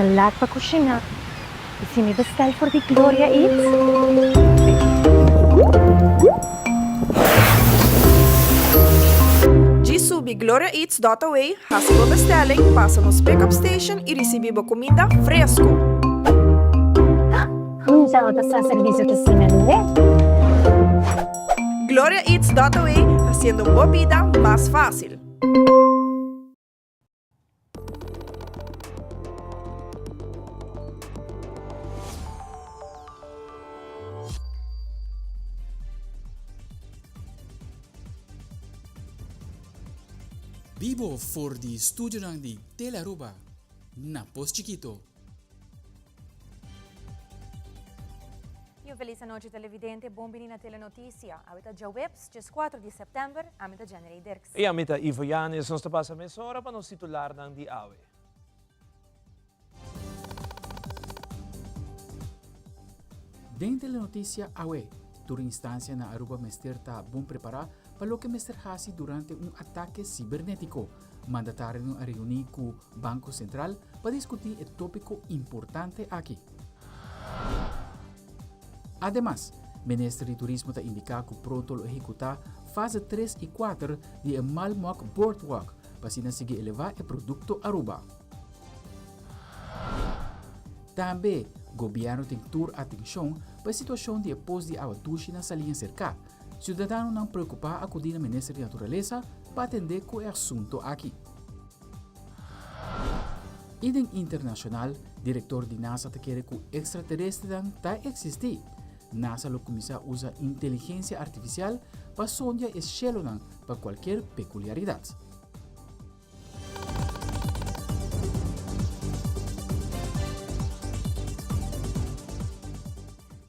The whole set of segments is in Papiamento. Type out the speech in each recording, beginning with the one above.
Ta laat pa kushiná. I si mi bestel for di Gloria Eats? Djis subi gloriaeats dot away, hasi bo bestelling, pasa nos pick-up station i risibí bo kuminda fresku! Hunta bo ta sa servisio ta asina lihé. Gloria Eats dot away, hasiendo bo bida mas fásil! Bibo for di studionan di Telearuba na Pos Chikito. Y un feliz anochi televidente, bon bini na Telenoticia. Awe ta djaweps, djescuatro di september, ami ta Jenny Dirks. I ami ta Ivo Yanes. Nos ta pasa mesora pa nos titularnan di awe. Den Telenoticia awe, tur instancia na Aruba mester ta bon prepara pa loke mester haci durante un atake cibernetico. Mandatarionan a reuni cu Banco Central pa discuti e topico importante aki. Ademas, Minister di Turismo ta indiká ku pronto lo ehekutá fase tres i kuater di e Malmok Boardwalk pa asina sigui elevá e produkto Aruba. Tambe, gobièrnu tin tur atenshon pa e situashon di e pos di awa dushi na Saliña Serká. Siudadanonan preokupá a akudí na Minister di Naturalesa pa atendé ku e asunto aki. I den internashonal, direktor di NASA ta kere ku ekstraterestrenan ta eksistí. NASA lo kuminsá usa inteligensia artifisial pa sondia e shelonan pa kualkier pekuliaridat.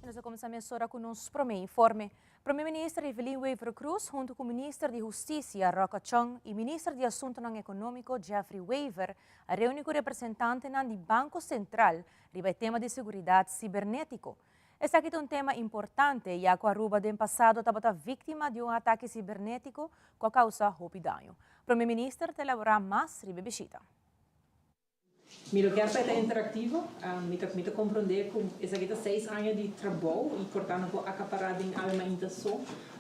I nos a kuminsá mesora ku nos promé informe. Prome Minister Evelyn Wever-Croes hunto cu Minister di Husticia Rocco Chong y Minister di Asuntonan Economico Geoffrey Wever a reuni cu representantenan di Banco Central riba e tema di seguridad cibernetico. Esaki ta un tema importante ya cu Aruba den pasado tabata victima di un atake cibernetico cu a causa hopi daño. Prome Minister ta elabora mas riba e bishita. Mi lo kier pa e ta interactivo. Mi ta mi ta comprende cu esaki ta seis aña di trabou y por ta no por acapara den awe mainta so,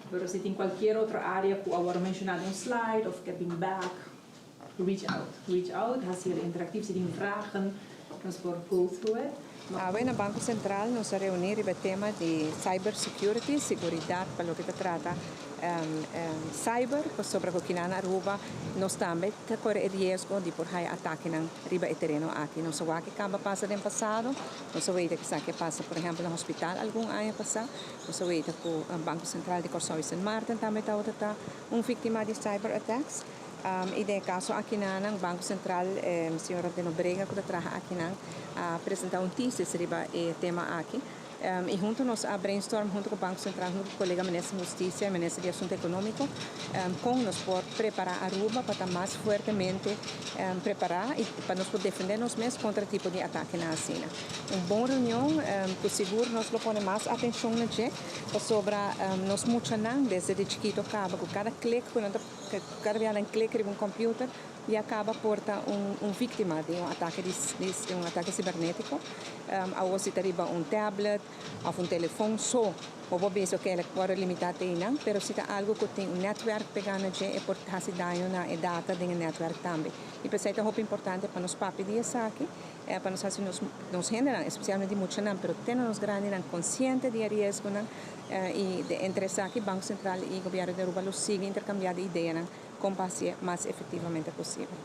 pero si tin cualkier otro area cu a worde menciona den un slide of ke bin back, reach out. Reach out, haci el interactief. Si tin vragen nos por go through it. Awe na Banco Central nos a reuni riba e tema di cyber security, seguridad pa loke ta trata cyber, pasobra cu kinan na Aruba nos tambe ta kore e riesgo di por haya atakenan riba e tereno aki. Nos a wak e kaba pasa den pasado, nos a weta esaki a pasa por ehempel na hospital algun aña pasa, nos a weta ku Banko Sentral di Kòrsou i Sint Maarten tambe tabata ta un víktima di cyber attacks. I den e kaso akinanan Banko Sentral, señora De Nobrega ku ta traha akinan a presenta un tesis riba e tema aki. I huntu nos a brainstorm huntu ku Banko Sentral, huntu ku kolega Minister di Hustisia i Minister di Asuntu Ekonómiko kon nos por prepará Aruba pa ta mas fuertemente prepará i pa nos por defendé nos mes kontra tipo di atakenan asina. Un bon reunion ku sigur nos lo pone mas atenshon na dje pasobra nos muchanan desde di chikito kaba ku kada klik ku nan ta kada bia nan klik riba un computer ya kaba por ta un víktima di un atake di un atake sibernétiko. Awor si ta riba un tablet òf un telefon so bo por bisa oke el a wòrdu limitá te einan, pero si ta algu ku tin un nètwèrk pegá na dje e por hasi daño na e data den e nètwèrk tambe. I p'esei ta hopi importante pa nos papia di esaki, pa nos hasi nos nos hendenan, espesialmente muchanan, pero te na nos grandinan konsiente di e riesgonan i entre esaki Banko Sentral i Gobièrnu di Aruba lo sigui interkambiá di ideanan kon pa hasié mas efektivamente posibel.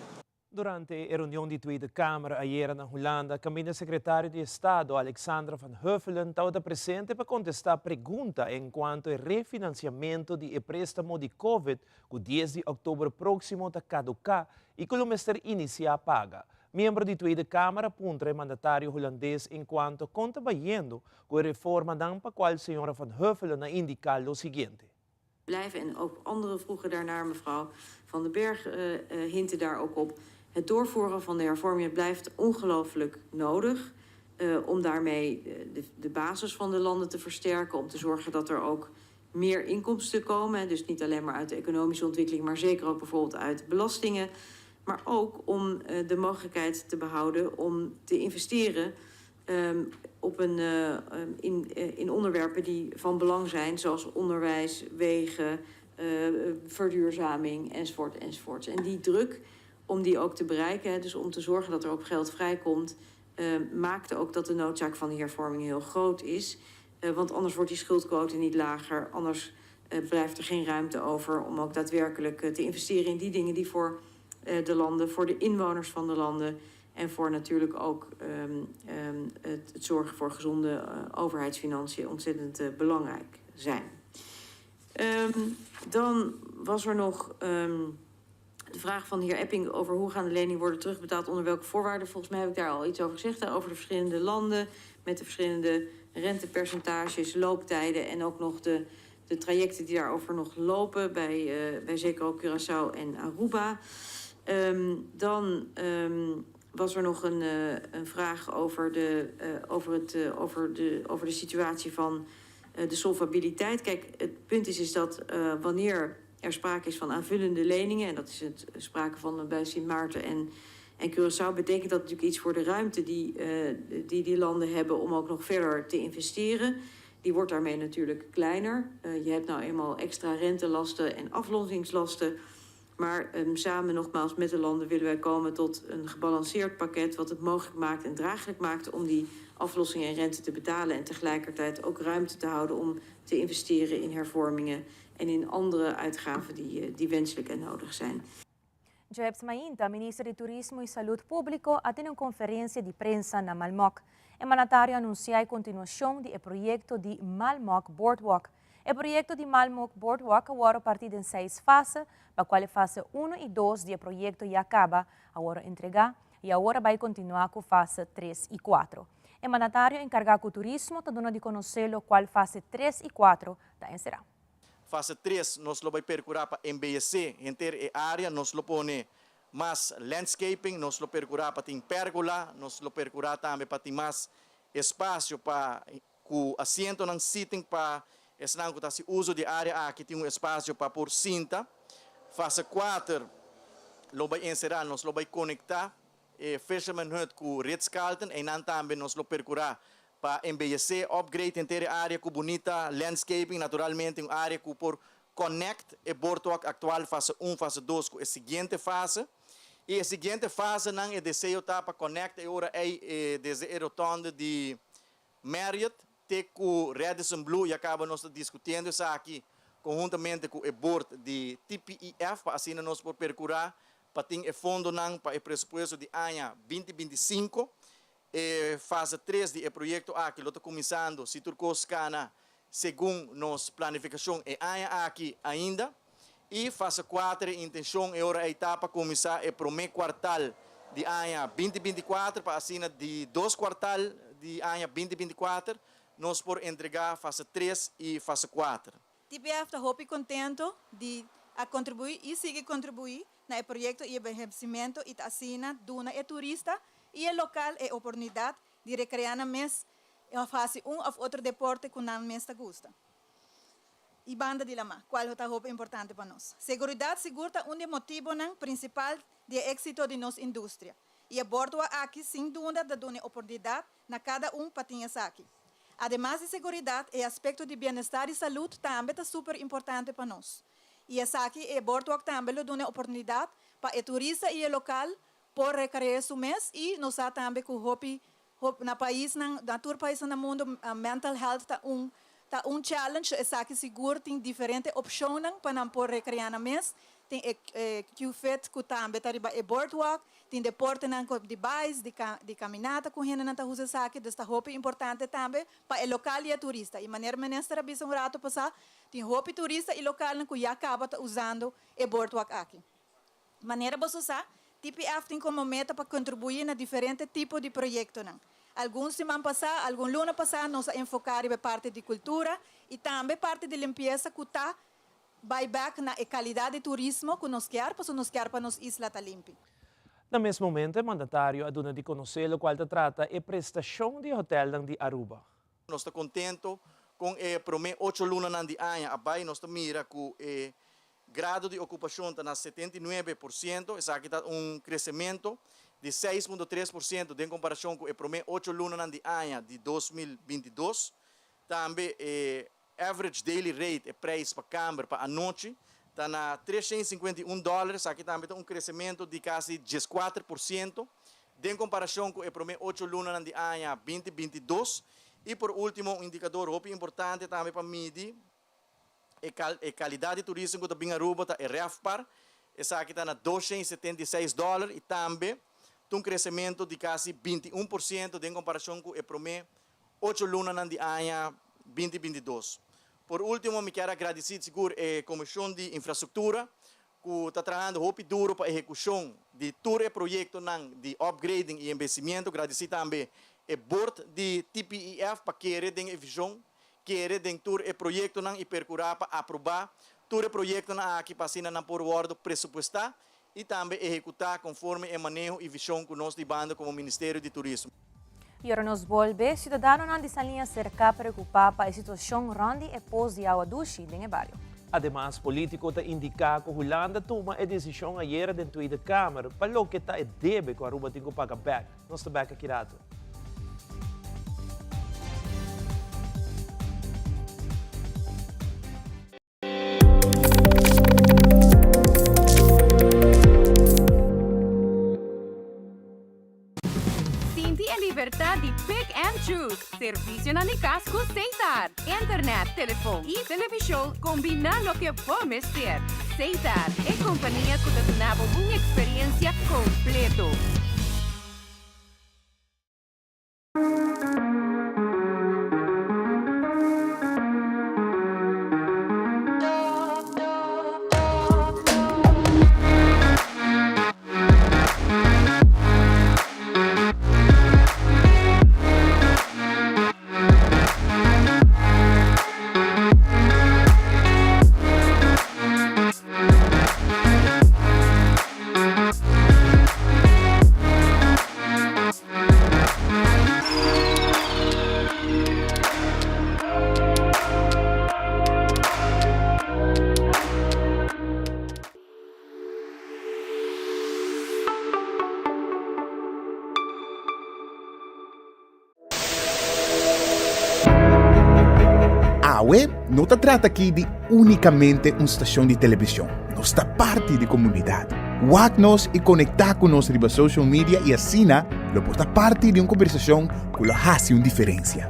Durante e reunion di Tweede Kamer ayera na Hulanda, kaminda Sekretario di Estado Alexandra van Huffelen tabata presente pa kontestá pregunta enkuanto e refinansiamentu di e préstamo di Covid ku dies di òktober próksimo ta kaduká i ku lo mester inisiá paga. Miembro di Tweede Kamer a puntra e mandatario hulandes enkuanto kon ta bayendo ku e reformanan pa kual señora van Huffelen a indiká lo siguiente. Blijven en ook anderen vroegen daarnaar, mevrouw Van den Berg hintte daar ook op. Het doorvoeren van de hervormingen blijft ongelooflijk nodig om daarmee de, de basis van de landen te versterken, om te zorgen dat er ook meer inkomsten komen. Dus niet alleen maar uit de economische ontwikkeling, maar zeker ook bijvoorbeeld uit belastingen. Maar ook om de mogelijkheid te behouden om te investeren op een, in, in onderwerpen die van belang zijn, zoals onderwijs, wegen, verduurzaming enzovoort enzovoort. En die druk om die ook te bereiken, dus om te zorgen dat er ook geld vrijkomt, maakte ook dat de noodzaak van die hervorming heel groot is. Want anders wordt die schuldquote niet lager, anders blijft er geen ruimte over om ook daadwerkelijk te investeren in die dingen die voor de landen, voor de inwoners van de landen en voor natuurlijk ook het zorgen voor gezonde overheidsfinanciën ontzettend belangrijk zijn. Dan was er nog de vraag van de heer Epping over hoe gaan de leningen worden terugbetaald, onder welke voorwaarden. Volgens mij heb ik daar al iets over gezegd, hè, over de verschillende landen met de verschillende rentepercentages, looptijden en ook nog de trajecten die daarover nog lopen bij zeker ook Curaçao en Aruba. Dan was er nog een vraag over de situatie van de solvabiliteit. Kijk, het punt is dat wanneer er sprake is van aanvullende leningen, en dat is het sprake van bij Sint Maarten en Curaçao, betekent dat natuurlijk iets voor de ruimte die die landen hebben om ook nog verder te investeren. Die wordt daarmee natuurlijk kleiner. Je hebt nou eenmaal extra rentelasten en aflossingslasten. Maar samen nogmaals met de landen willen wij komen tot een gebalanceerd pakket wat het mogelijk maakt en draaglijk maakt om die aflossingen en rente te betalen en tegelijkertijd ook ruimte te houden om te investeren in hervormingen en in andere uitgaven die wenselijk en nodig zijn. Diahuebs mainta, Minister di Turismo y Salud Publico a tene un conferencia di prensa na Malmok. E mandatario a anuncia e continuacion di e proyecto di Malmok Boardwalk. E proyecto di Malmok Boardwalk awor a parti den seis fase, pa cual fase 1 y 2 di e proyecto ya caba a wordo entrega y awor ta bay continua cu fase 3 y 4. E mandatario encarga cu turismo ta duna di conoce cual fase 3 y 4 ta encera. Fase 3, nos lo bay percura pa embeyece henter e area, nos lo pone mas landscaping, nos lo percura pa tin pergola, nos lo percura tambe pa tin mas espacio pa cu asientonan seating pa esnan cu ta haci uso di area aki tin un espacio pa por sinta. Fase 4 lo bay encera, nos lo bay conecta Fisherman Hut cu Ritz-Carlton y nan tambe nos lo percura pa embeyece, upgrade henter area cu bunita landscaping, naturalmente un area cu por connect e boardwalk actual fase 1, fase 2 cu e siguiente fase. Y e siguiente fase nan e deseo ta pa connect e ora ey desde e rotonde di Marriott te cu Radisson Blu y caba nos discutiendo esaki conhuntamente cu e board di TPEF pa asina nos por percura pa tin e fondonan pa e presupuesto di aña 2025. E fase 3 di e proyecto aki lo ta cuminsando, si tur cos cana segun nos planificacion, e aña aki ainda. Y fase 4, intencion e ora ta pa cuminsa e prome kwartaal di aña 2024, pa asina di dos kwartaal di aña 2024 nos por entrega fase 3 y fase 4. TPF ta hopi contento di a contribui y sigui contribui na e proyecto y embeyecimento y asina duna e turista y e local e oportunidad di recrea nan mes y haci un of otro deporte cu nan mes gusta. Y banda di lama, cual ta hopi importante pa nos. Seguridad sigur ta un motibo principal di exito di nos industria. Y e boardwalk aki, sin duda, ta duna oportunidad na cada un pa tin esaki. Ademas di seguridad, e aspecto di bienestar y salud tambe ta super importante pa nos. Y esaki, e boardwalk tambe ta duna oportunidad pa e turista y e local por recrea su mes y nos tambe cu hopi na pais, na tur pais na mundo, mental health ta un challenge. Esaki sigur tin diferente opcion pa nan por recrea nan mes. Tin e QFit cu tambe ta riba e boardwalk, tin deporte nan di bike, di caminata cu hende nan ta usa esaki, dus ta hopi importante tambe pa e local y e turista. Y manera minister a bisa un rato pasa, tin hopi turista y local nan cu ya caba ta usando e boardwalk aki. Manera bo sa, TPF tin como meta pa contribui na diferente tipo di proyecto nan. Algun siman pasa, algun luna pasa, nos a enfoca riba parti di cultura y tambe parti di limpiesa cu ta bay back na e calidad di turismo cu nos kier, pasobra nos kier pa nos isla ta limpi. Na mes momento, e mandatario a duna di conoce locual ta trata e prestacion di hotel di Aruba. Nos ta contento cu e prome 8 lunanan di aña a bay, nos ta mira cu e Grado di ocupacion ta na 79%, esaki ta un crecemento di 6.3% den comparacion cu e prome ocho lunanan di aña di 2022. Tambe e average daily rate, e prijs pa camber pa anochi, ta na 351 dollar, esaki tambe ta un crecemento di casi 14% den comparacion cu e prome ocho lunanan di aña 2022. Y por ultimo, un indicador hopi importante tambe pa midi e e calidad di turismo cu ta bin Aruba ta e RevPAR, esaki ta na 276 dollar y tambe ta un crecemento di casi 21% den comparacion cu e prome ocho lunanan di aña 2022. Por ultimo, mi kier a gradici sigur e Comision di Infrastructura cu ta trahando hopi duro pa ehecucion di tur e proyectonan di upgrading y embeyecimiento. Gradici tambe e board di TPEF pa kere den e vision, kere den tur e proyectonan y percura pa aproba tur e proyectonan aki pa asina nan por wordo presupuesta y tambe ehecuta conforme e maneho y vision cu nos di banda como Ministerio di Turismo. Y ora nos bolbe, ciudadanonan di Saliña cerca preocupa pa e situacion rond di e pos di awa dushi den e bario. Ademas, Politico ta indica cu Hulanda tuma e decision ayera den Tweede Kamer pa loke ta e debe cu Aruba tin cu paga bek. Nos ta bek aki rato. Sinti e libertad di pick and choose. Servicionan di cas cu Setar. Internet, telefon y television combina loke bo mester. Setar, e compania cu ta duna bo un experiencia completo. Awe no ta trata aki di únikamente un stashon di televishon. Nos ta parti di komunidat. Wak nos i konektá ku nos riba social media i asina lo por ta parti di un kombersashon ku lo hasi un diferensia.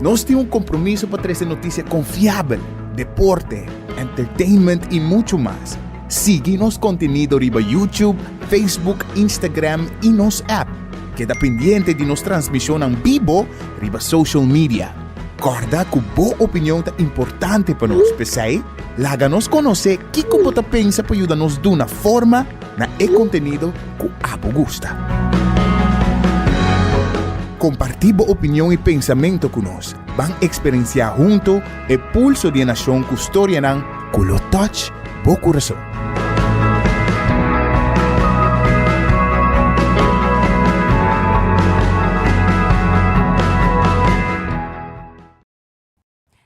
Nos tin un kompromiso pa trese notisia konfiabel, deporte, entertainment i muchu mas. Sigui nos kontenido riba YouTube, Facebook, Instagram i nos app. Keda pendiente di nos transmishonnan bibo riba social media. Kòrda ku bo opinion ta importante pa nos, p'esei laga nos konosé kiko bo ta pensa pa yuda nos duna forma na e kontenido ku abo gusta. Kompartí bo opinion i pensamentu ku nos. Ban eksperensiá huntu e pulso di e nashon ku storianan ku lo touch bo kurason.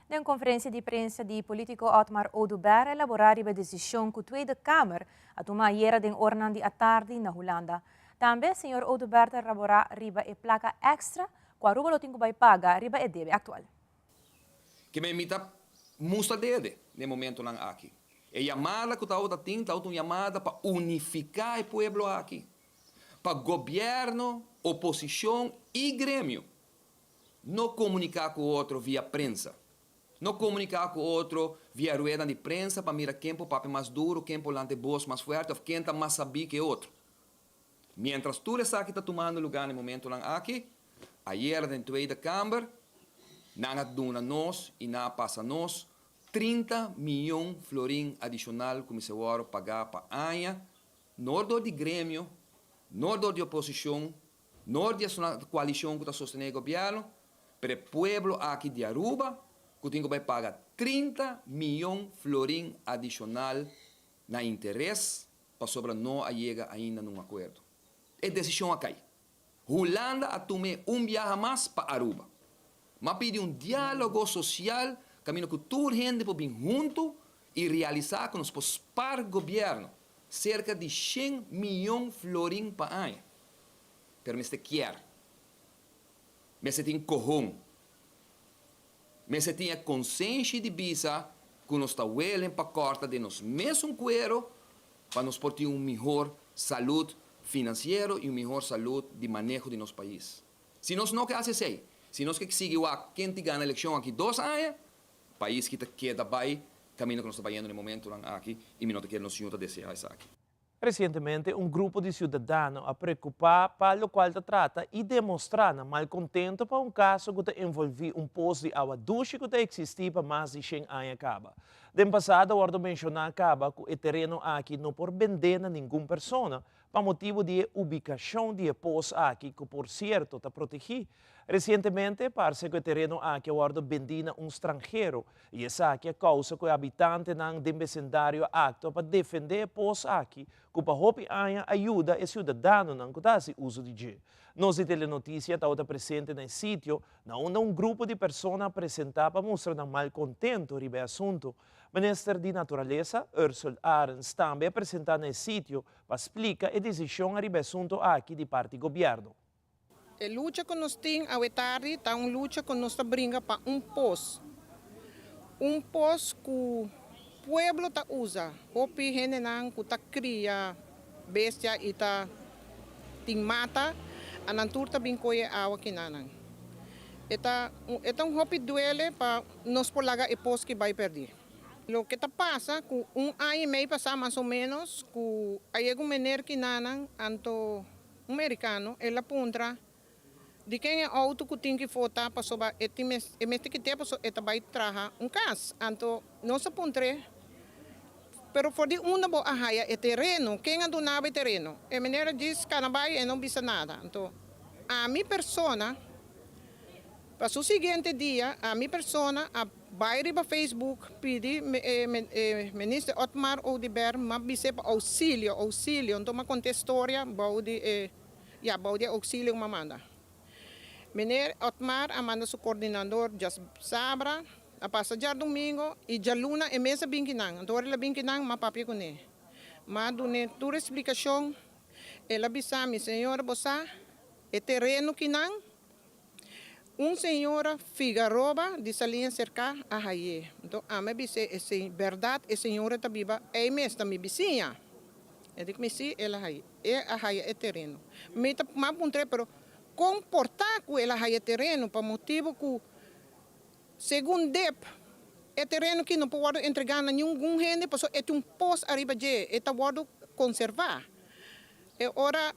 Den un conferencia di prensa di politico Otmar Oduber a elabora riba e decision cu Tweede Kamer a tuma ayera den oranan di atardi na Hulanda. Tambe señor Oduber ta elabora riba e placa extra cu Aruba lo tin cu bay paga riba e debe actual. Ke men mi ta mustra dede den momentonan aki. E yamada ku tabata tin tabata un yamada pa unifiká e pueblo aki, pa gobièrnu, oposishon i gremio no komuniká ku otro via prensa, no komuniká ku otro via ruedanan di prensa pa mira ken por papia mas duru, ken por lanta e bos mas fuerte òf ken ta mas sabí ku e otro. Miéntras tur esaki ta tumando lugá na e momentonan aki, ayera den Tweede Kamer nan a duna nos i nan a pasa nos 30 miyon florin adishonal ku mester wòrdu pagá pa aña, no dor di gremio, no dor di oposishon, no di esunnan koalishon ku ta sostené e gobièrnu, pero e pueblo aki di Aruba ku tin ku bai paga 30 miyon florin adishonal na interes pasobra no a yega ainda na un akuerdo. E desishon a kai. Hulanda a tum'é un biaha mas pa Aruba. M'a pidi un diálogo sosial kaminda ku tur hende por bin huntu i realisá ku nos por spar gobièrnu serka di shen miyon florin pa aña. Pero mester kier. Mester tin kohon. Mester tin e konsenshi di bisa ku nos ta welen pa kòrta den nos mesun kuero pa nos por tin un mihor salud finansiero i un mihor salud di maneho di nos pais. Si nos no ke hasi esei, si nos ke sigui wak ken ti gana elekshon aki dos aña, pais ki ta keda bai kaminda ku nos ta bayendo na e momentunan aki i mi no ta kere nos yu ta deseá esaki. Resientemente un grupo di siudadano a preokupá pa lokual ta trata i demostrá nan malkontento pa un kaso ku ta envolví un pos di awa dushi ku ta eksistí pa mas di shen aña kaba. Den pasado a wòrdu menshoná kaba ku e tereno aki no por bendé na ningun persona pa motibu di e ubikashon di e pos aki ku por sierto ta protegí. Resientemente parse ku e tereno aki a wòrdu bendí na un stranhero i esaki a kousa ku e habitantenan den besendario a aktua pa defendé e pos aki ku pa hopi aña a yuda e siudadanonan ku ta hasi uso di dje. Nos di Telenoticia tabata presente na e sitio na unda un grupo di persona a presentá pa mustra nan malkontento riba e asuntu. Minister di Naturalesa, Ursula Arends tambe a presentá na e sitio pa splika e desishon ariba e asuntu aki di parti gobièrnu. E lucha ku nos tin awe tardi ta un lucha ku nos ta bringa pa un pos. Un pos ku pueblo ta usa. Hopi hendenan ku ta kria bestia i ta tin mata, anan tur ta bin kohe awa kinanan. E ta e ta un hopi duele pa nos por laga e pos ki bai pèrdí. Loke ta pasa ku un aña i mei pasá mas o ménos ku a yega un mener kinanan anto Un merikano, el a puntra, Di ken e outo ku tin ki fota pasobra e tin e mester kit'é pasobra e ta bai traha un kas. Anto nos a puntr'é, Pero for di unda bo a haya e tereno? Ken a duna bo e tereno? E meneer a djis kana bai, e no bisa nada. Anto ami persona, pa su siguiente dia, ami persona a bai riba Facebook pidi e Minister Otmar Oduber m'a bis'é pa ousilio, ousilio. Anto m'a kont'é storia bou di e, ya, bou di e ousilio ku m'a manda. Meneer Otmar a manda su kordinador djasabra, a pasa djardumingo i djaluna e mes a bin kinan. Anto ora el a bin kinan m'a papia kuné. M'a dun'é tur e splikashon. El a bisa mi, Señora bo sa e tereno kinan? Un señora Figaroba di Saliña Serká a hay'é. Nto ami a bis'é, E bèrdat e señora ta biba ei mes, ta mi bisiña. E di ku mi, Sí, el a hay'é. E a haya e tereno. Mi ta m'a puntr'é, pero kon por ta ku el a haya e tereno? Pa motibu ku segun dep e tereno ki no por wòrdu entregá na ningun hende pasobra e tin un pos ariba dje, e ta wòrdu konservá. E ora.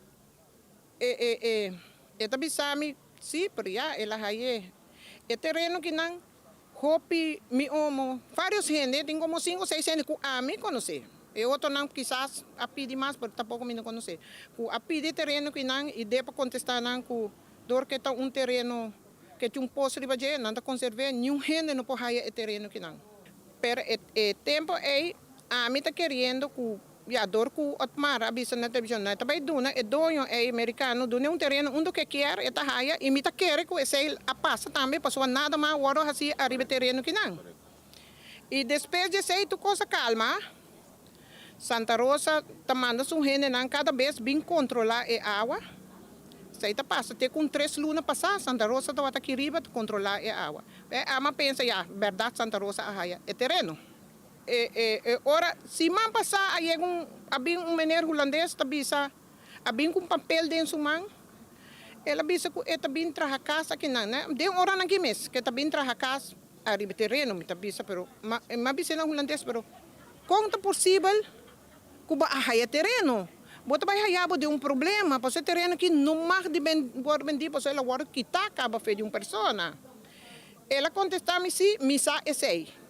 E e e e ta bisa mi, si, pero ya el a haye e tereno kinan hopi mi omo, varios hende, tin como cinco o seis hende cu ami conoce, e otronan kisas a pidi mas pero tampoco mi no conoce, cu a pidi e tereno kinan y de pa contesta nan cu dor cu e ta un tereno cu e tin un pos riba dje, nan ta conserve, niun hende no por haya e tereno kinan. Pero e e tempo ey ami ta keriendo cu Ya, dor ku Otmar a bisa na televishon, nan e ta bai duna e doño ei merikano dun'e un tereno unda ku e kier, e ta haya, i mi ta kere ku esei a pasa tambe pasobra nada mas a wòrdu hasí ariba e tereno kinan. I despues di esei tur kos a kalma, Santa Rosa ta manda su hendenan kada bes bin kontrolá e awa, esei ta pasa te ku un tres luna pasá Santa Rosa tabata aki riba ta kontrolá e awa. E ama pensa, ya, bèrdat Santa Rosa a haya e tereno. E e e ora siman pasá a yega un a bin un meneer hulandes ta bisa a bin ku un papel den su man el a bisa ku e ta bin traha kas akinan ne den oranan aki mes ku e ta bin traha kas ariba tereno mi ta bisa pero ma mi a bis'é na hulandes pero kon ta posibel ku bo a haya tereno bo ta bai haya bo den un problema pasobra e tereno aki no mag di ben wòrdu bendí pasobra el a wòrdu kitá kaba fe di un persona el a kontestá mi si mi sa esei.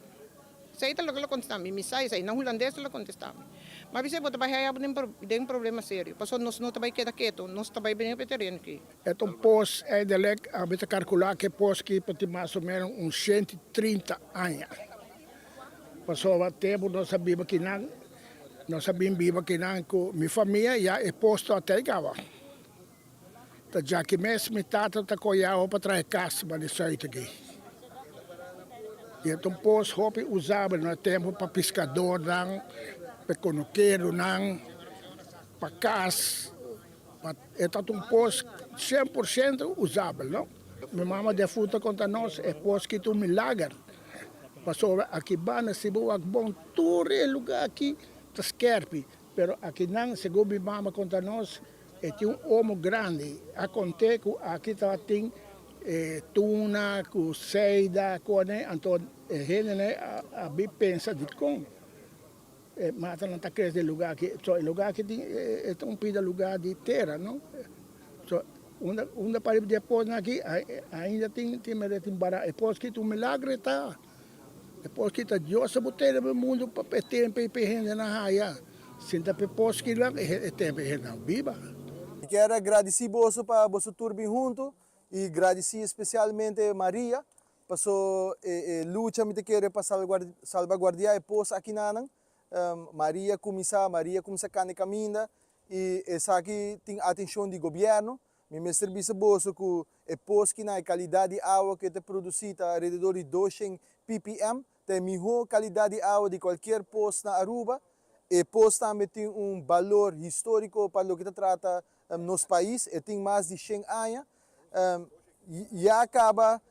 Esei ta loke el a kontestá mi. Mi sa esei. Na hulandes el a kontestá mi. Mi a bis'é, bo ta bai haya bo den un problema serio. Pasobra nos no ta bai keda ketu. Nos ta bai bini op e tereno aki. E ta un pos eindelijk, ami ta kalkulá ku e pos aki por tin mas o ménos un 130 aña. Pasobra tempu nos a biba akinan, nos a bin biba akinan ku mi famia, ya e pos ta tei kaba. Ta djaki mes mi tata ta koe awa pa traha e kas ba di suit aki. I e ta un pos hopi usabel na e tempu pa piskadornan, pa e konokeronan, pa kas. E ta un pos 100% usabel, no? Mi mama defunta konta nos e pos ki ta un milager, pasobra aki banda si bo wak bon tur e luga aki ta skerpi, pero akinan segun mi mama konta nos E tin un omo grandi a kont'é ku aki tabatin e tuna ku seida kone, anto e hendenan a bin pensa dikon e matanan ta krese den lugá aki. So e lugá aki tin e ta un pida lugá di tera no. So unda unda pariba di e posnan aki ainda tin tin mester tin bara e pos aki ta un milagro e ta. E pos ki ta Dios a bot'é riba e mundu pa e tempu ei pa e hendenan haya. Sinta pa e pos kinan e tempu ei hendenan biba. Mi kier a gradisí boso pa boso tur bin huntu i gradisí espesialmente Maria paso e lucha mi ta kere pa salbaguardiá e pos akinanan. Maria kuminsá, Maria kuminsá kanda e kaminda i esaki tin atenshon di gobièrnu. Mi mester bisa boso ku e pos ki na e kalidat di awa ku e ta produsí ta alrededor di 200 ppm, ta e mihó kalidat di awa di kualkier pos na Aruba. E pos tambe tin un balor históriko pa loke ta trata nos pais, e tin mas di shen aña. Ya kaba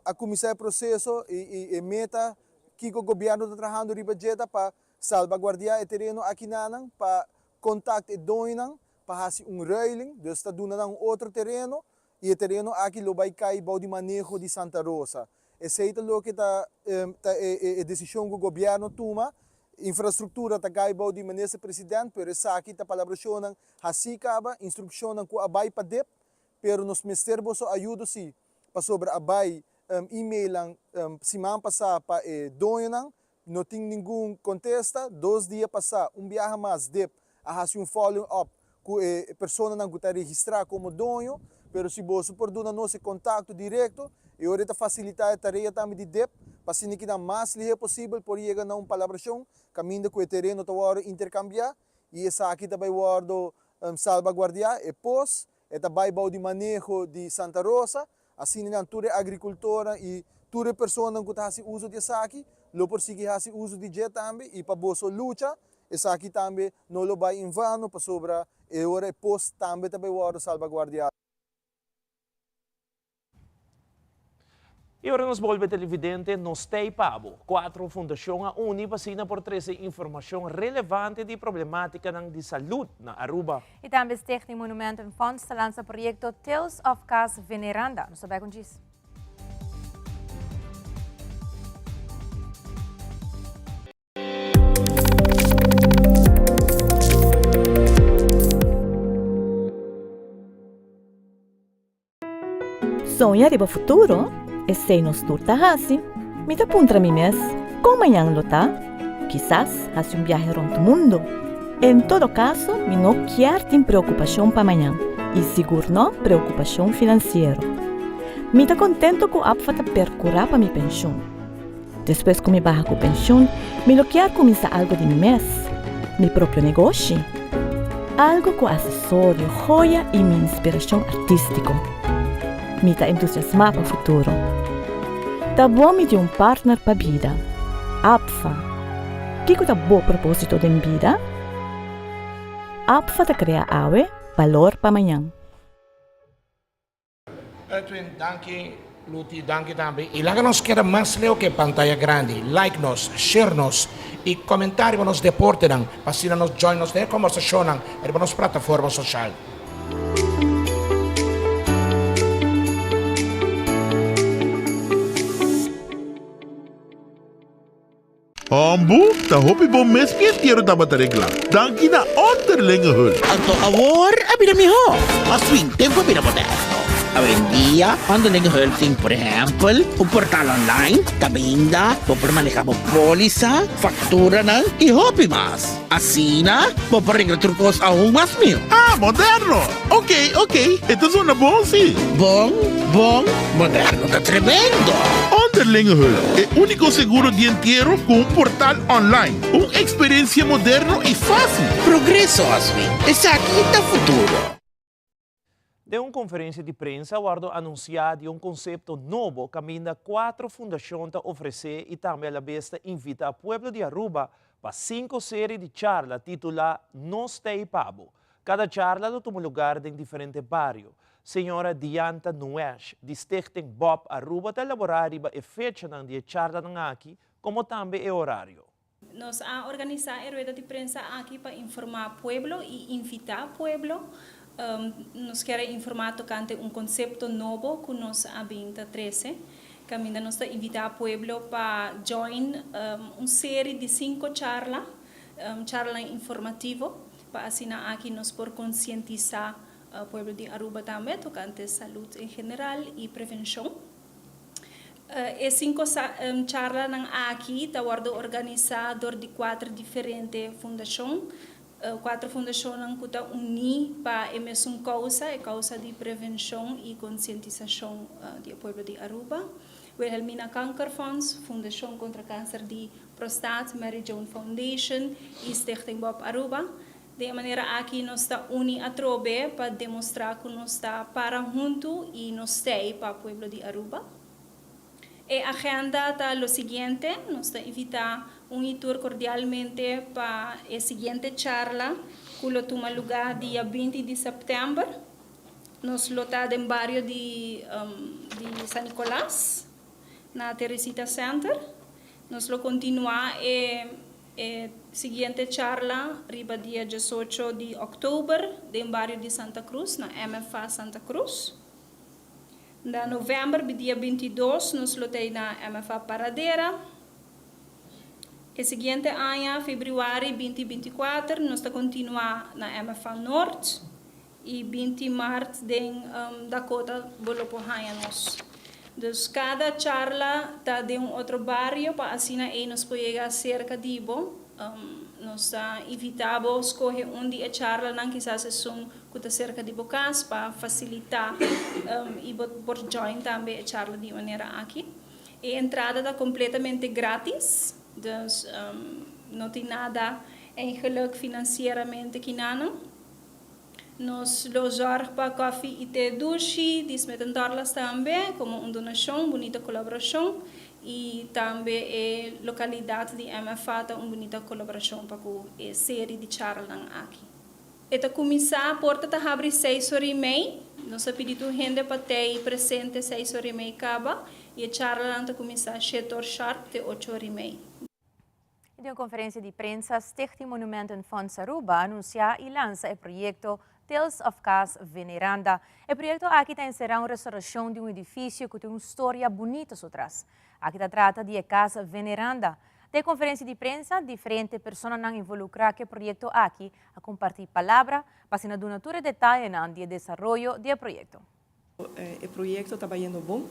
a kuminsá e proseso i e meta kiko gobièrnu ta trahando riba dje ta pa salbaguardiá e tereno akinanan, pa kontakt e doñonan pa hasi un ruiling, dus ta duna nan un otro tereno y e tereno aki lo bay cay bou di maneho di Santa Rosa. Esey ta loke ta ta e decision cu gobierno tuma. Infrastructura ta cay bou di Minister President, pero esaki ta palabracionnan haci caba, instruccionnan cu a bay pa dip, pero nos mester boso ayudo si, pasobra a bay emailnan siman pasa pa e doñonan, No tin ningun kontesta. Dos dia pasá un biaha mas dip a hasi un following up ku e personanan ku ta registrá komo doño, pero si boso por duna nos e kontakto direkto, e ora e ta fasilitá e tarea tambe di dip pa asina ki nan mas lihé posibel por yega na un palabrashon kaminda ku e tereno ta wòrdu interkambiá i esaki ta bai wòrdu salbaguardiá. E pos e ta bai bou di maneho di Santa Rosa. Asina nan tur e agrikultornan i tur e personanan ku ta hasi uso di esaki lo por sigui hasi uso di dje tambe i pa boso lucha esaki tambe no lo bai en vano pasobra e ora e pos tambe ta bai wòrdu salbaguardiá. I ora nos bolbe televidente, nos t'ei pa bo. Cuatro fundacion a uni pa asina por trece informacion relevante di problematicanan di salud na Aruba. I tambe Stichting Monumentenfonds ta lansa proyecto Tales of Cas Veneranda. Nos ta bai con djis. Soña riba futuro? Esei nos tur ta hasi. Mi ta puntra mi mes, kon mañan lo ta? Kisas hasi un biahe rònt mundu. En todo kaso, mi no kier tin preokupashon pa mañan, i sigur no preokupashon finansiero. Mi ta kontento ku APFA ta perkurá pa mi penshun. Despues ku mi baha ku penshun, mi lo kier kuminsá algu di mi mes, mi propio negoshi. Algu ku asesorio, joya i mi inspirashon artístiko. Mi ta entusiasmá pa futuro. Ta bon mi tin un partner pa bida. APFA. Kiko ta bo propósito den bida? APFA ta krea awe balor pa mañan. Edwin, danki Luti, danki tambe. I laga nos keda mas leu ke pantaya grandi. Like nos, share nos i komenta riba nos deportenan pa asina nos join nos den e kombersashonnan riba nos plataforma soshal. Hombu, ta hopi bon mes mi entiero tabata regla. Danki na Onderlinge Hulp. Anto awor a bira mihó. Mas fin tempu a bira moderno. Awendia Onderlinge Hulp tin por ehèmpel un portal online kaminda bo por maneha bo pólisa, fakturanan i hopi mas. Asina bo por regla tur kos aun mas mihó. Ah, moderno! Ok, ok, e ta zona bon si. Bon, bon, moderno ta tremendo! Onderlinge Hulp, e úniko seguro di entiero ku un portal online. Un eksperensia moderno i fásil. Progreso, Oswin. Esaki ta futuro. Den un conferencia di prensa a wordo anuncia di un concepto nobo caminda cuatro fundacion ta ofrece y tambe alabes ta invita pueblo di Aruba pa cinco serie di charla titula Nos T'ey Pa Bo. Cada charla lo tuma lugar den diferente bario. Señora Dianta Nuesch di Stichting Bob Aruba ta elabora riba e fechanan di e charlanan aki como tambe e horario. Nos a organisá e rueda di prensa aki pa informá pueblo i invitá pueblo. Nos kier a informá tokante un konsepto nobo ku nos a bin ta trese, kaminda nos ta invitá pueblo pa join un seri di sinku charla, charlanan informativo, pa asina aki nos por konsientisá pueblo di Aruba tambe tokante salud en general i prevenshon. E cinco charlanan aki ta wordo organisa dor di cuater diferente fundacion, cuater fundacionnan cu ta uni pa e mesun causa, e causa di prevencion y concientisacion di e pueblo di Aruba, Wilhelmina Kankerfonds, Fundacion contra Cancer di Prostaat, Mary Joan Foundation y Stichting Bob Aruba. Den e manera aki nos ta uni atrobe pa demostra cu nos ta para hunto y nos t'ey pa pueblo di Aruba. E agenda ta lo siguiente, nos ta invita un y tur cordialmente pa e siguiente charla cu lo tuma luga dia 20 di september. Nos lo ta den bario di di San Nicolas na Teresita Center. Nos lo continua e E siguiente charla riba dia diesocho di òktober den bario di Santa Cruz na MFA Santa Cruz. Na novèmber bi dia 22 nos lo ta na MFA Paradera. E siguiente aña, febrüari binti 24, nos ta kontinuá na MFA Noord i 20 mart den Dakota bo lo por haña nos. Dus kada charla ta den un otro bario pa asina ei nos por yega serka di bo. Nos ta invitá bo skohe un di e charlanan, kisas esun ku ta serka di bo kas pa fasilitá i bo por join tambe e charla di e manera aki. E entrada ta kompletamente gratis, dus no tin nada eigenlijk finansieramente kinanan. Nos lo zorg pa koffie y te dushi di Smith and Dorlas tambe como un donacion, bunita colaboracion y tambe e localidad di MFA ta un bunita colaboracion pa cu e serie di charlanan aki. E ta cuminsa, porta ta habri seis ora y mei, nos a pidi tur hende pa tey presente seis ora y mei caba y e charlanan ta cuminsa shete or sharp te ocho ora y mei. Den un conferencia di prensa, Stichting Monumentenfonds Aruba a anuncia y lansa e proyecto Tales of Cas Veneranda. E proyecto aki ta encera un restauracion di un edificio cu tin un storia bunita su tras. Aki ta trata di e Cas Veneranda. Den e conferencia di prensa, diferente personanan involucra cu e proyecto aki a comparti palabra pa asina duna tur e detayenan di e desaroyo di e proyecto. E proyekto ta bayendo bon.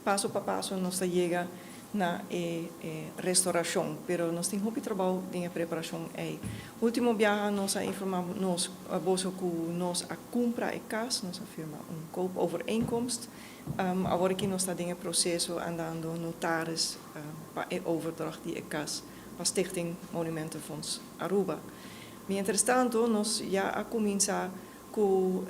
Paso pa paso nos ta yega na e restaurashon, pero nos tin hopi trabou den e preparashon ei. Ultimo biaha nos a informá nos boso ku nos a kumpra e kas, nos a firma un koopovereenkomst. Awor aki nos ta den e proseso andando notaris pa e overdracht di e kas pa Stichting Monumentenfonds Aruba. Mientrastanto nos ya a kuminsá Ku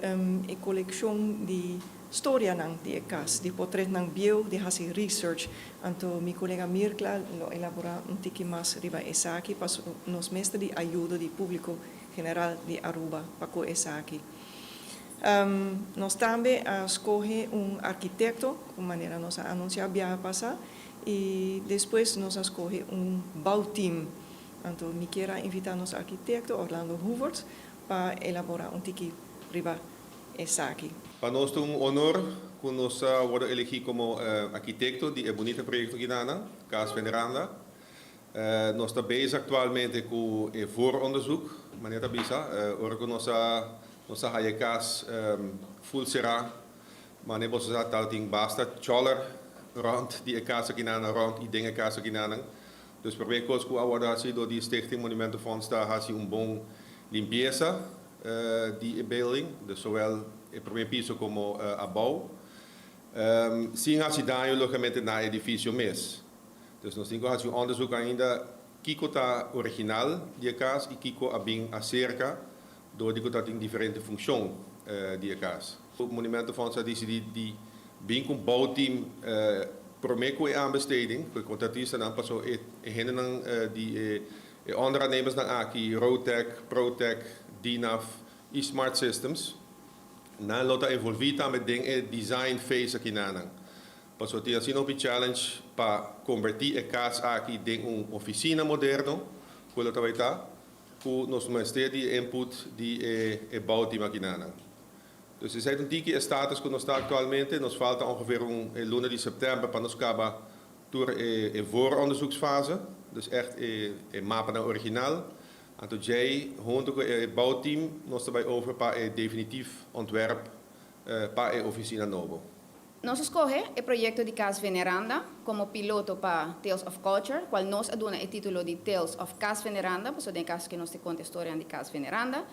e kolekshon di storianan di e kas, di potretnan bieu, di hasi research. Anto mi kolega Mirkla lo elaborá un tiki mas riba esaki paso nos mester di ayudo di públiko general di Aruba pa ku esaki. Nos tambe a skohe un arkitekto, ku manera nos a anunsiá biaha pasá, i despues nos a skohe un bouwteam. Anto mi kier a invitá nos arkitekto Orlando Hoevertsz pa elabora un tiki riba esaki. Pa nos ta un honor cu nos a wordo elegi como arquitecto di e bunita proyecto aki na Cas Veneranda. Nos ta bezig actualmente cu e vooronderzoek, manera ta bisa, ora cu nos a nos a haya e cas full cera, manera boso sa tal tin basta choller rond di e cas aki na rond y den e cas aki na. Dus prome kos ku a wòrdu hasi dor di Stichting Monumentenfonds ta hasi un bon limpiesa di e building, dus zowel e prome piso komo abou, sin hasi daño logicamente na e edifisio mes. Dus nos tin ku hasi un onderzoek ainda kiko ta original di e kas i kiko a bin aserka dor di ku ta tin diferente funshon di e kas. Monumentenfonds a disidí di bin ku un bouwteam promé ku e aanbesteding, ku e kontratistanan, pasobra e hendenan di e onderaannemersnan aki, Rotec, Protec, Dynaf i Smart Systems, nan lo ta envolví tambe den e design phase akinanan. Pasobra tin asina hopi challenge pa kombertí e kas aki den un ofisina moderno ku lo ta bai ta, ku nos mester di e input di e bouwteam akinanan. Dus esei ta un tiki e status ku nos ta aktualmente. Nos falta ongeveer un e luna di sèptèmber pa nos kaba tur e e vooronderzoeksfase, dus ègt e e mapanan original. Anto djei huntu ku e bouwteam nos ta bai over pa e definitief ontwerp pa e ofisina nobo. Nos a skohe e proyekto di Cas Veneranda komo piloto pa Tales of Culture, kual nos a duna e título di Tales of Cas Veneranda, pasobra den e kaso ke nos ta konta e storianan di Cas Veneranda.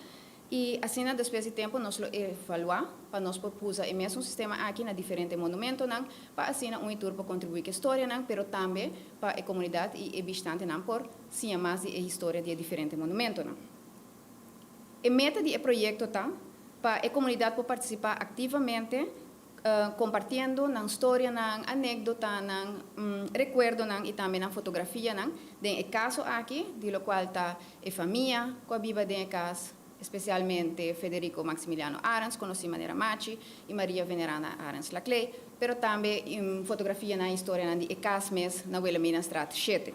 I asina despues di tempu nos lo evaluá pa nos por usa e mesun sistema aki na diferente monumentonan pa asina un i tur por kontribuí ku e storianan pero tambe pa e komunidat i e bishitantenan por siña mas di e historia di e diferente monumentonan. E meta di e proyekto ta pa e komunidat por partisipá aktivamente kompartiendo nan storianan, anekdotanan, rekuerdonan i tambe nan fotografianan den e kaso aki, di lokual ta e famia ku a biba den e kas, espesialmente Federico Maximiliano Arends, konosí manera Machi, i Maria Veneranda Arends Laclay, pero tambe fotografianan i storianan di e kas mes na Wilhelminastraat shete.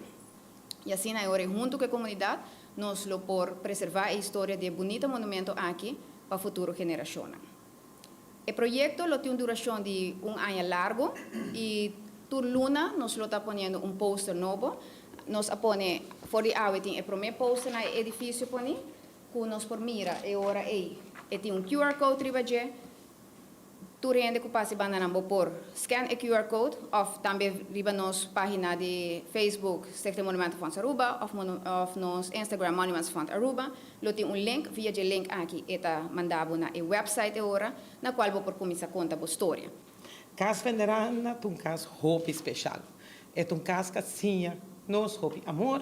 I asina e ora ei huntu ku e komunidat nos lo por preservá e historia di e bunita monumento aki pa futuro generashonnan. E proyekto lo tin un durashon di un aña largu i tur luna nos lo ta poniendo un poster nobo. Nos a pone, for di awe tin e promé poster na e edifisio poni ku nos por mira e ora ei. E tin un QR code riba dje. Tur hende ku pasa e bandanan bo por scan e QR code òf tambe riba nos página di Facebook Stichting Monumentenfonds Aruba òf òf nos Instagram Monuments Fund Aruba. Lo tin un link, via dje link aki e ta manda bo na e website e ora na cual bo por cuminsa conta bo storia. Cas Veneranda ta un cas hopi special. E ta un cas cu a siña nos hopi amor,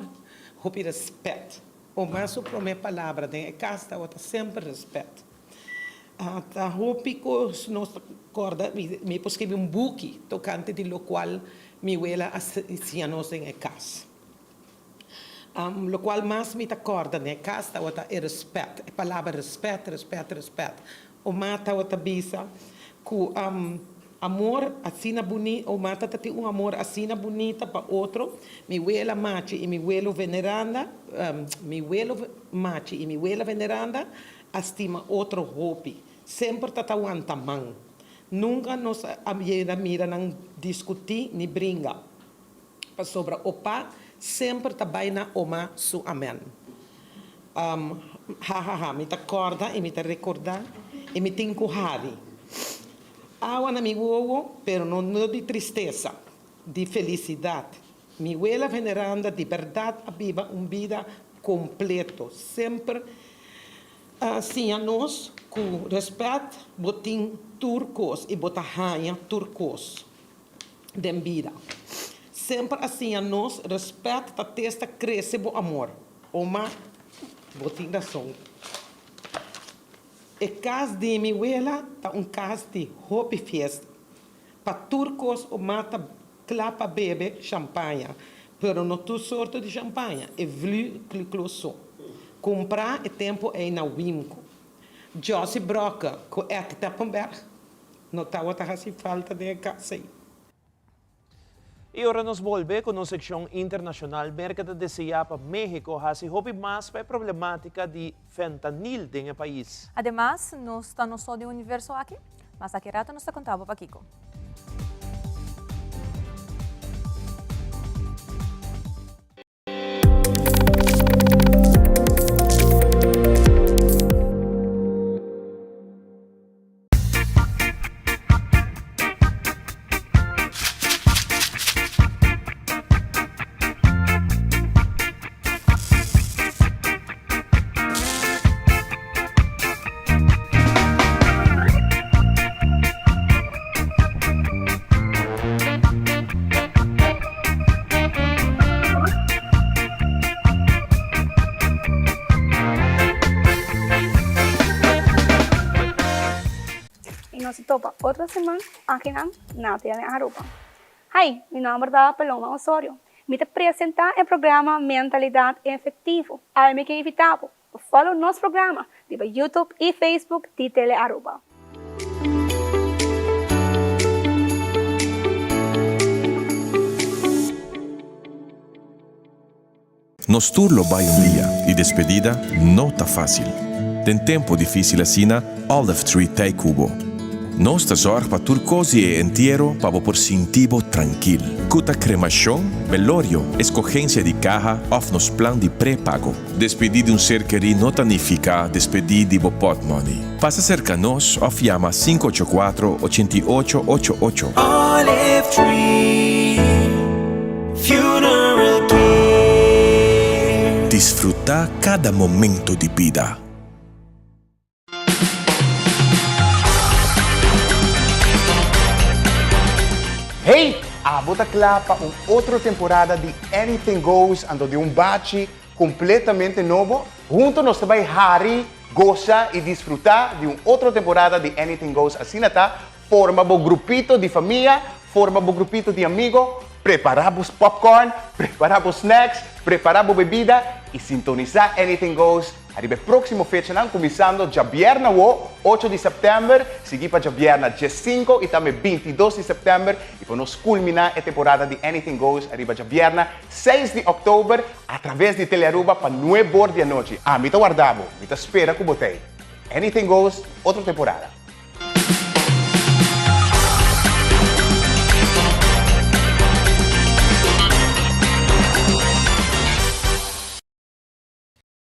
hopi respet. Oma su prome palabra den e cas tabata semper respet. Ta hopi cos nos ta corda, mi por scribi un buki tocante di locual mi wela a siña nos den e cas. Lokual mas mi ta kòrda den e kas tabata e rèspèt, e palabra rèspèt, rèspèt, rèspèt. Oma tabata bisa ku amor asina buni, oma tabata tin un amor asina bunita pa otro. Mi wela machi i mi welo veneranda, mi welo machi i mi wela veneranda a stima otro hopi. Semper ta ta wanta man. Nunka nos a yega mira nan diskutí ni bringa. Pasobra opa semper ta bai na oma su amen. Um, hahaha, mi ta corda y mi ta recorda y mi tin cu hari. Awa na mi wowo, pero no no di tristesa, di felicidad. Mi wela veneranda di berdad a biba un bida completo. Semper a siña nos cu respet bo tin tur cos y bo ta haña tur cos. den bida. Semper a siña nos respet ta testa crece bo amor. Oma, bo tin rason. E cas di mi wela ta un cas di hopi fiesta. Pa tur cos oma ta cla pa bebe champaña, pero no tur sorto di champaña, e vlu clu so. Cumpra e tempo ey na Wimco. Josie Brokke cu Ed Teppenberg No tabata hasi falta den e kas ei. I ora nos bolbe ku nos sekshon internashonal, Merka ta deseá pa México hasi hopi mas pa e problematika di fentanil den e pais. Ademas, nos ta no so den universo aki, mas aki rato nos ta konta bo pakiko. nos ta topa otro siman akinan na Tele Aruba. Hi, mi nomber ta Paloma Osorio. Mi ta presenta e programa Mentalidad Efectivo. Awe mi ke invita bo pa follow nos programa riba YouTube y Facebook di Tele Aruba. Nos tur lo bai un dia y despedida no ta facil. Den tempo dificil asina, Olive Tree t'ey cu bo. Nos ta zorg pa tur cos di e entiero pa bo por sinti bo trankil. Cu ta cremacion, velorio, escogencia di caha of nos plan di prepago. Despedi di un ser kerí no ta nifica despedi di bo potmoney. Pasa cerca nos of yama 584 88 88. Olive Tree Funeral Care. Disfruta cada momento di bida. Hey! Abo ta kla pa un otro temporada di Anything Goes anto di un bachi completamente nobo? Hunto nos ta bai hari, gosa y disfruta di un otro temporada di Anything Goes asina ta forma bo grupito di famia, forma bo grupito di amigo, prepara bo popcorn, prepara bo snacks, prepara bo bebida y sintonisa Anything Goes Ariba e próksimo fechanan, kuminsando djabièrnè awo, ocho di sèptèmber, sigui pa djabièrnè diesinko i tambe bintidos di sèptèmber, i pa nos kulminá e temporada di Anything Goes ariba djabièrnè seis di òktober atraves di Telearuba pa nuebor di anochi. Ami ta warda bo, mi ta spera ku bo t'ei. Anything Goes, otro temporada.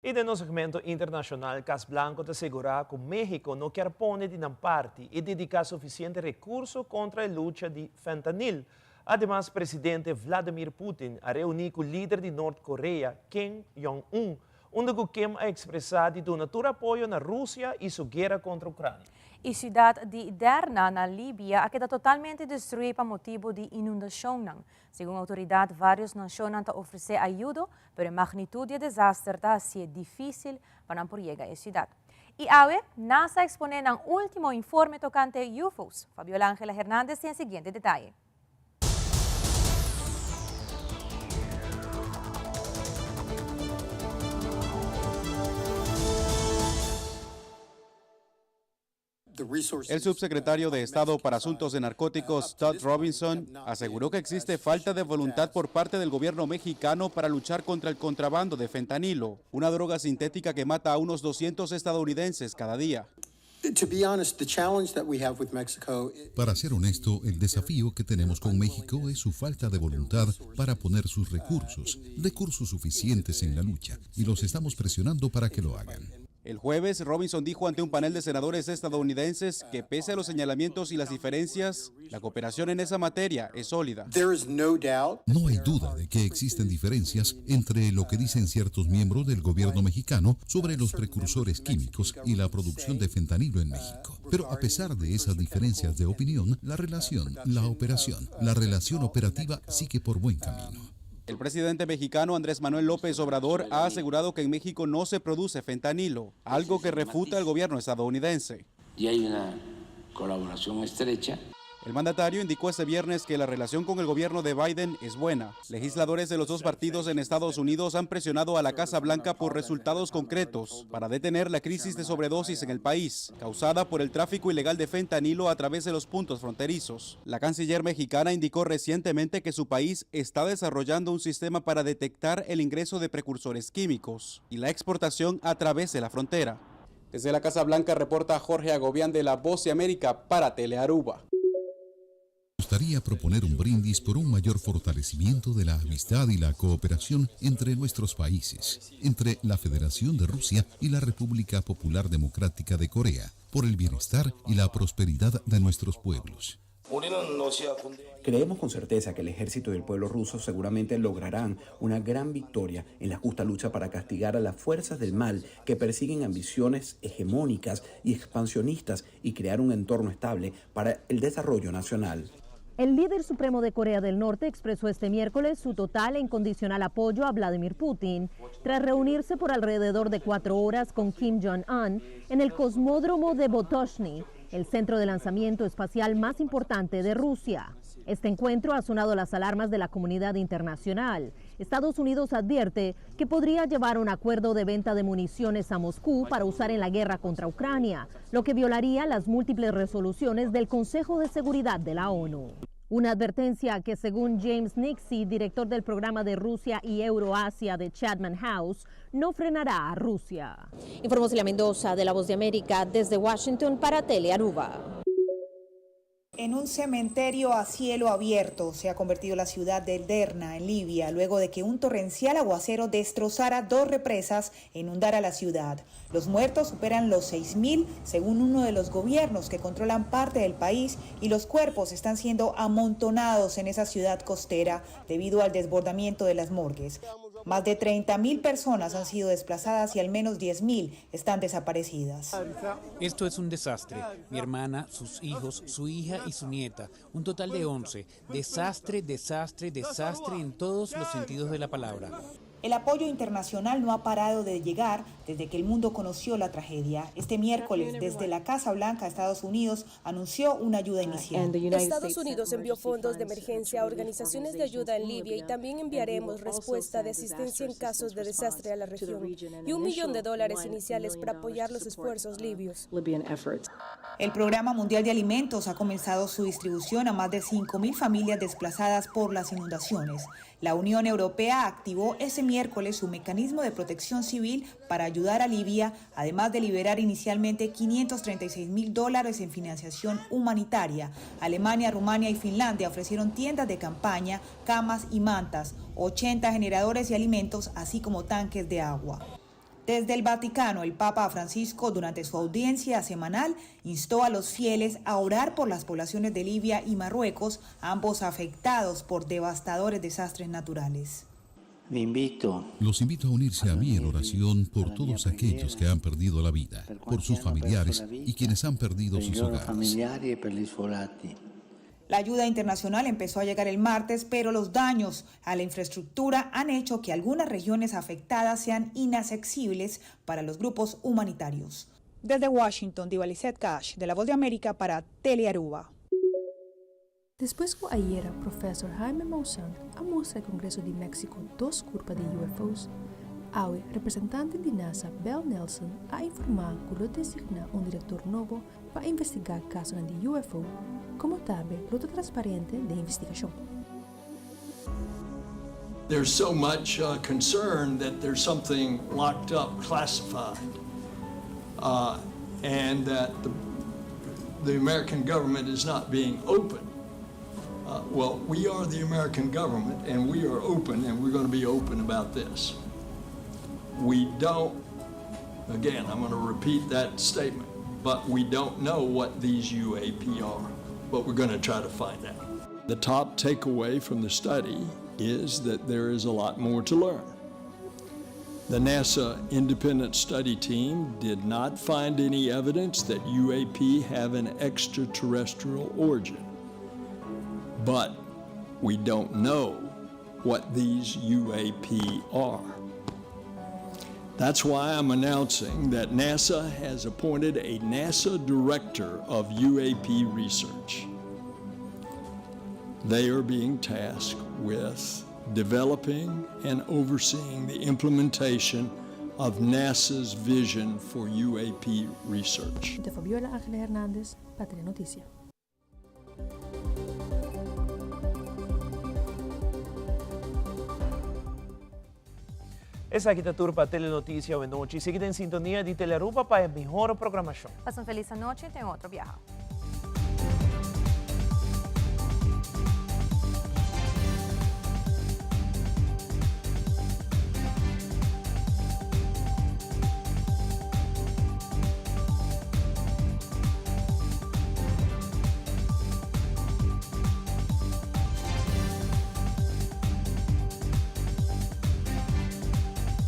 Y den nos segmento internacional, Cas Blanco ta asegura cu Mexico no kier pone di nan parti y dedica suficiente recurso contra e lucha di fentanil. Ademas, presidente Vladimir Putin a reuni cu lider di Nort Korea, Kim Jong-un, unda cu Kim a expresa di duna tur apoyo na Rusia y su guera contra Ucrania. E ciudad di Derna na Libia a keda totalmente destrui pa motibo di inundacionnan. Segun autoridad, varios nacionnan ta ofrece ayudo, pero e magnitud di e desaster ta hacié difícil pa nan por yega e ciudad. Y awe, NASA a expone nan ultimo informe tocante UFOs. Fabiola Angela Hernandez tin e siguiente detaye. El subsecretario de Estado para Asuntos de Narcóticos, Todd Robinson, aseguró que existe falta de voluntad por parte del gobierno mexicano para luchar contra el contrabando de fentanilo, una droga sintética que mata a unos 200 estadounidenses cada día. Para ser honesto, el desafío que tenemos con México es su falta de voluntad para poner sus recursos, recursos suficientes en la lucha, y los estamos presionando para que lo hagan. El jueves, Robinson dijo ante un panel de senadores estadounidenses que pese a los señalamientos y las diferencias, la cooperación en esa materia es sólida. No hay duda de que existen diferencias entre lo que dicen ciertos miembros del gobierno mexicano sobre los precursores químicos y la producción de fentanilo en México. Pero a pesar de esas diferencias de opinión, la relación, la operación, la relación operativa sigue por buen camino. El presidente mexicano Andrés Manuel López Obrador ha asegurado que en México no se produce fentanilo, algo que refuta el gobierno estadounidense. Y hay una colaboración estrecha. El mandatario indicó este viernes que la relación con el gobierno de Biden es buena. Legisladores de los dos partidos en Estados Unidos han presionado a la Casa Blanca por resultados concretos para detener la crisis de sobredosis en el país, causada por el tráfico ilegal de fentanilo a través de los puntos fronterizos. La canciller mexicana indicó recientemente que su país está desarrollando un sistema para detectar el ingreso de precursores químicos y la exportación a través de la frontera. Desde la Casa Blanca reporta Jorge Agobián de La Voz de América para Telearuba. Gustaría proponer un brindis por un mayor fortalecimiento de la amistad y la cooperación entre nuestros países, entre la Federación de Rusia y la República Popular Democrática de Corea, por el bienestar y la prosperidad de nuestros pueblos. Creemos con certeza que el ejército y el pueblo ruso seguramente lograrán una gran victoria en la justa lucha para castigar a las fuerzas del mal que persiguen ambiciones hegemónicas y expansionistas y crear un entorno estable para el desarrollo nacional. El líder supremo de Corea del Norte expresó este miércoles su total e incondicional apoyo a Vladimir Putin tras reunirse por alrededor de cuatro horas con Kim Jong-un en el cosmódromo de Vostochny, el centro de lanzamiento espacial más importante de Rusia. Este encuentro ha sonado las alarmas de la comunidad internacional. Estados Unidos advierte que podría llevar un acuerdo de venta de municiones a Moscú para usar en la guerra contra Ucrania, lo que violaría las múltiples resoluciones del Consejo de Seguridad de la ONU. Una advertencia que, según James Nixey, director del programa de Rusia y Euroasia de Chatham House, no frenará a Rusia. Informó Celia Mendoza de La Voz de América desde Washington para Telearuba. En un cementerio a cielo abierto se ha convertido la ciudad de Derna, en Libia, luego de que un torrencial aguacero destrozara dos represas e inundara la ciudad. Los muertos superan los 6.000, según uno de los gobiernos que controlan parte del país, y los cuerpos están siendo amontonados en esa ciudad costera debido al desbordamiento de las morgues. Más de 30.000 personas han sido desplazadas y al menos 10.000 están desaparecidas. Esto es un desastre. Mi hermana, sus hijos, su hija y su nieta. Un total de 11. Desastre, desastre, desastre en todos los sentidos de la palabra. El apoyo internacional no ha parado de llegar desde que el mundo conoció la tragedia. Este miércoles, desde la Casa Blanca, Estados Unidos anunció una ayuda inicial. Estados Unidos envió fondos de emergencia a organizaciones de ayuda en Libia y también enviaremos respuesta de asistencia en casos de desastre a la región y un millón de dólares iniciales para apoyar los esfuerzos libios. El Programa Mundial de Alimentos ha comenzado su distribución a más de 5.000 familias desplazadas por las inundaciones. La Unión Europea activó ese miércoles su mecanismo de protección civil para ayudar a Libia, además de liberar inicialmente 536 mil dólares en financiación humanitaria. Alemania, Rumania y Finlandia ofrecieron tiendas de campaña, camas y mantas, 80 generadores y alimentos, así como tanques de agua. Desde el Vaticano, el Papa Francisco, durante su audiencia semanal, instó a los fieles a orar por las poblaciones de Libia y Marruecos, ambos afectados por devastadores desastres naturales. invito. Los invito a unirse a mí en oración por todos aquellos que han perdido la vida, por sus familiares y quienes han perdido sus hogares. La ayuda internacional empezó a llegar el martes, pero los daños a la infraestructura han hecho que algunas regiones afectadas sean inaccesibles para los grupos humanitarios. Desde Washington, Diva Lizette Cash, de La Voz de América para Telearuba. Despues cu ayera Professor Jaime Maussan a mustra e Congreso di Mexico dos curpa di UFO's, awe representante di NASA Bell Nelson a informa cu lo designa un director nobo pa investigá kasonan di UFO, komo tambe lo ta transparente den investigashon. There's so much concern that there's something locked up, classified, and that the, the American government is not being open. Well, we are the American government, and we are open, and we're going to be open about this. We don't, again, I'm going to repeat that statement, but we don't know what these UAP are, but we're going to try to find out. The top takeaway from the study is that there is a lot more to learn. The NASA independent study team did not find any evidence that UAP have an extraterrestrial origin. But we don't know what these UAP are. That's why I'm announcing that NASA has appointed a NASA director of UAP research. They are being tasked with developing and overseeing the implementation of NASA's vision for UAP research. De Fabiola Ángel Hernández, Patria Noticia. Esaki ta tur pa Telenoticia awe nochi. Sigui den sintonia di Telearuba pa e mihor programacion. Pasa un feliz anochi y te otro biaha.